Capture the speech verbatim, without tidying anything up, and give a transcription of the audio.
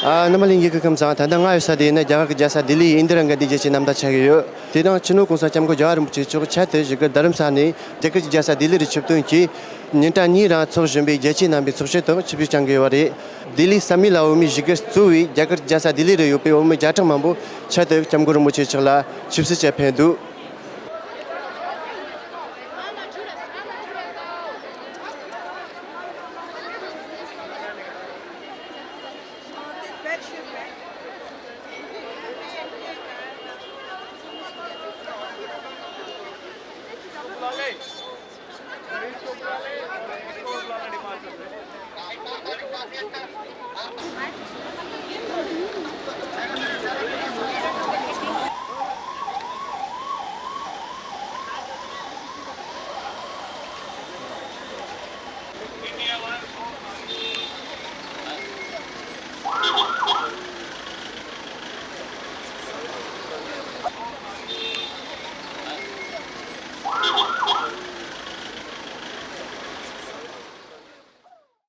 ཨ། རྣམ་པ་ལྷན་རྒྱས་སྐུ་ཁམས་བཟང་། ད་ལྟ་ང་ཡོད་ས་དེ་ནི་རྒྱ་གར་གྱི་རྒྱལ་ས་ལྡི་ལིའི་ཨིན་དི་ར་གྷན་དྷི་རྒྱལ་སྤྱིའི་གནམ་ཐང་ཆགས་ཀྱི་ཡོད། དེ་དང་སྤྱི་ནོར་༸གོང་ས་༸སྐྱབས་མགོན་རྒྱལ་བ་རིན་པོ་ཆེ་མཆོག་ཆེད་དུ་བཞུགས་སྒར་རྡ་རམ་ས་ནས་རྒྱ་གར་གྱི་རྒྱལ་ས་ལྡི་ལི་རུ་ཆིབས་བསྟན་གྱིས་ཉིན་གྲངས་གཉིས་རིང་འཚོགས་བཞིན་པའི་རྒྱལ་སྤྱིའི་རྣམ་པའི་ཚོགས་ཆེན་དུ་ཆིབས་བསྒྱུར་བསྐྱངས་ཀྱི་ཡོད་པ་རེད། ལྡི་ལི་ས་མི་ལ་འོས་མིའི་བཞུགས་སྒར་གཙོ་བོའི་རྒྱ་གར་གྱི་རྒྱལ་ས་ལྡི་ལི་རུ་ཡོད་པའི་འོས་མི་བརྒྱ་ཕྲག་མང་པོ་ཆེད་དུ་༸སྐྱབས་མགོན་རིན་པོ་ཆེ་མཆོག་ལ་ཆིབས་བསྒྱུར་བྱ་ཕེབས་འདུག།